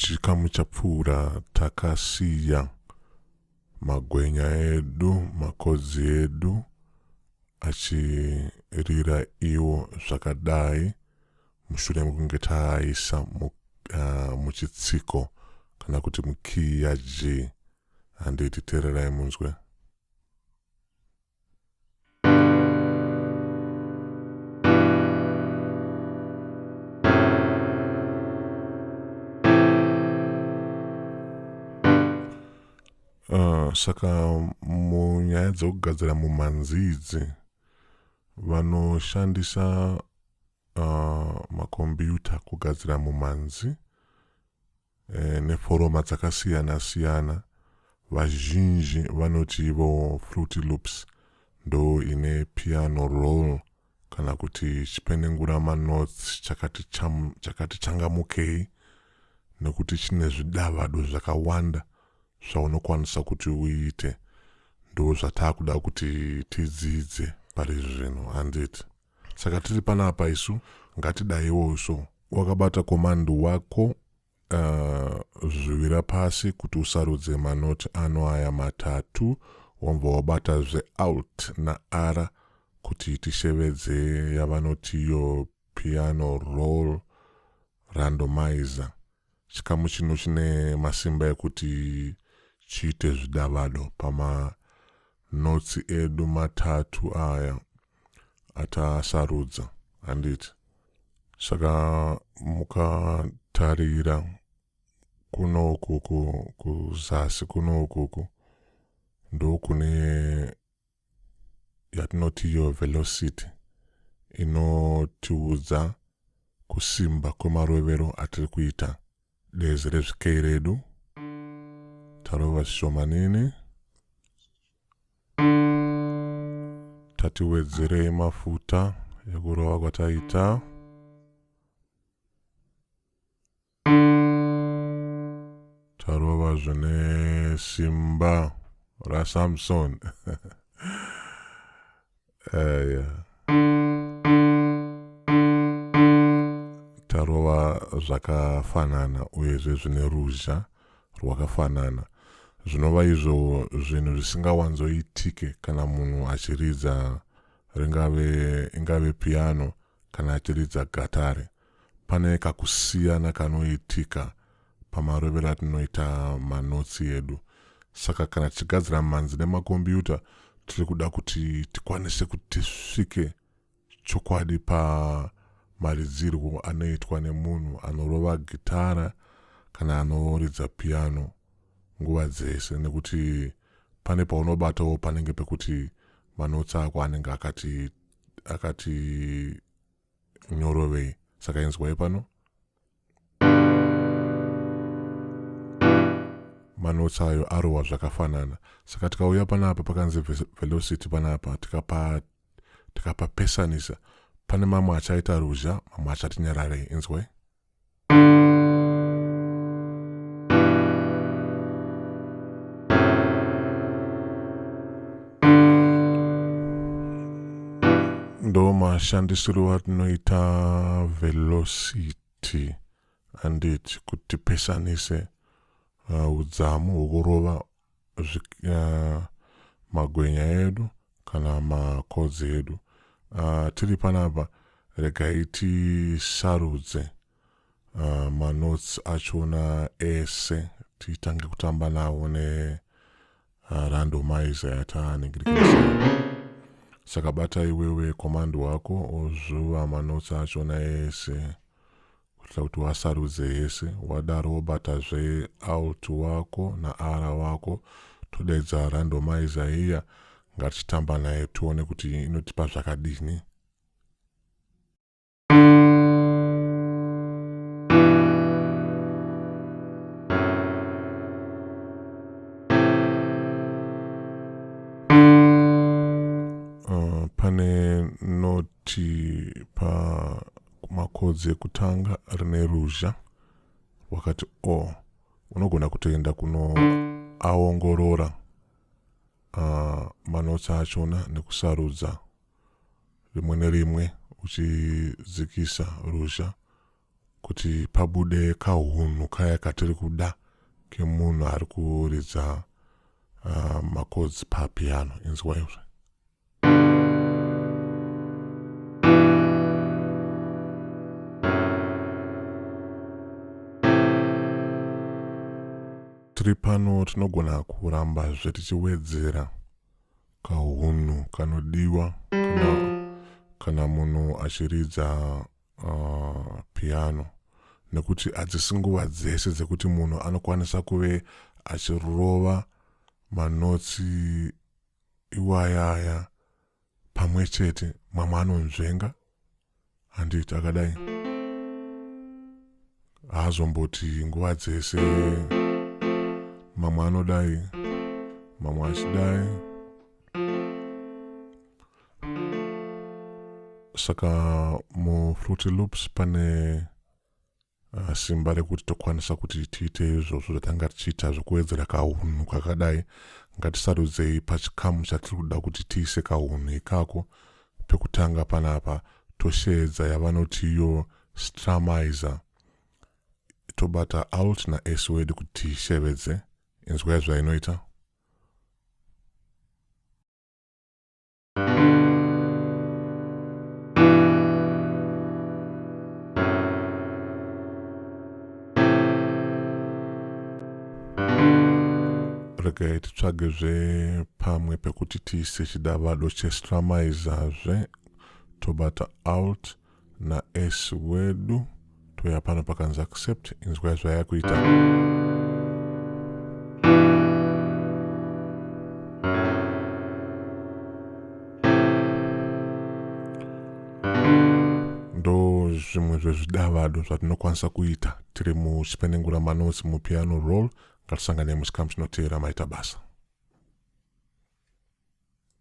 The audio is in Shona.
Muchikamu chapfuura takasiya magwenya edu, makodzi edu achirira iwo zvakadai mushure mekunge taaisa muchitsiko kana kuti mukiyi yaG. Handiti teererai munzwe. Saka munyaya dzekugadzira mumhanzi idzi vanoshandisa makombiyuta kugadzira mumhanzi neforoma dzakasiyana siyana. Vazhinji vanoti ivo Fruity Loops ndo ine piano roll kana kuti chipenengura manotes chakati, cham, chakati changamukei nekuti chine zvidavado zvakawanda zvaunokwanisa kuti uite. Ndo zvataakuda kuti tidzidze pari zvino, handiti? Saka tiri panapa isu ngatidaiwo so. Wakabata command wako zvivira pasi kuti usarudze manoti ano aya matatu, wobva wabatazve Alt naR kuti tishevedze yavanoti iyo piano roll randomizer. Chikamu chino chine masimba ekuti chiite zvidavado pamanotsi edu matatu aya atasarudza, handiti? Saka mukatarira kunoku kuzasi kunokuku ndokune yatinoti iyo velocity inotiudza kusimba kwemarovero atiri kuita deze rezvikei redu. Tarova zvishomanini, tatiwedzerei mafuta ekurova kwataita. Tarova zvine simba raSamson. Yeah. Tarova zvakafanana uyezve zvine ruzha rwakafanana, zvinova izvo zvinhu zvisingawanzoitike kana munhu achiridza ringave ingave piano kana achiridza gatare. Pane kakusiyana kanoitika pamarovero atinoita manotsi edu. Saka kana tichigadzira mhanzi nemakombiyuta, tiri kuda kuti tikwanise kuti tisvike chokwadi pamaridzirwo anoitwa nemunhu anorova gitara kana anoridza piano nguva dzese, nekuti pane paunobatawo panenge pekuti manotsi ako anenge akati akati nyorovei. Saka inzwai pano manotsi ayo arohwa zvakafanana. Saka tikauya panapa pakanzi velocity panapa, tikapapesanisa, pane mamwe achaita ruzha, mamwe achati nyararei. Inzwai. Ndo mashandisiro atinoita velocity, anditi, kuti tipesanise udzamu hwekurova magwenya edu kana makodzi edu. Tiri panapa, regai tisarudze manotes achona ese, titange kutamba nawo ne randomizer yataningirikisa. Saka bata iwewe command wako, ozvuva manotes achona ese kuitira kuti wasarudze yese. Wadaro wobatazve Alt wako naR wako, todedza randomizer iya. Ngatichitamba naye tione kuti inotipa zvakadini. Pane noti pamakodzi ekutanga rine ruzha rwakati o. Unogona kutoenda kunoaongorora manotsi achona nekusarudza rimwe nerimwe uchidzikisa ruzha. kuti pabude kahunhu kaya katiri kuda kemunhu ari kuridza makodzi papiano. Inzwaizve. Tiri pano tinogona kurambazve tichiwedzera kahunhu kanodiwa kana munhu achiridza piano, nekuti hadzisi nguva dzese dzekuti munhu anokwanisa kuve achirova manotsi iwayaya pamwe chete. Mamwe anonzvenga, handiti? Akadai haazomboti nguva dzese. Mamwe anodai, mamwe achidai. Saka muFruity Loops pane simba rekuti tokwanisa kuti tiite izvozvo zvatanga tichiita zvekuwedzera kahunhu kakadai. Ngatisarudzei pachikamu chatiri kuda kuti tiise kahunhu ikako. Pekutanga panapa tosheedza yavanoti iyo strumizer, tobata Alt naS wedu kuti tiishevedze. Inzwai zvainoita. Regai titsvagezve pamwe pekuti tiise chidavado chestramizazve. Tobata Alt naS wedu, touya pano pakanzi accept. Inzwai zvayakuita. Ndo zvimwe zvezvidavado zvatinokwanisa kuita tiri muchipenengura manotsi mupiano roll. Ngatisangane muchikamu chinoteera. Maita basa.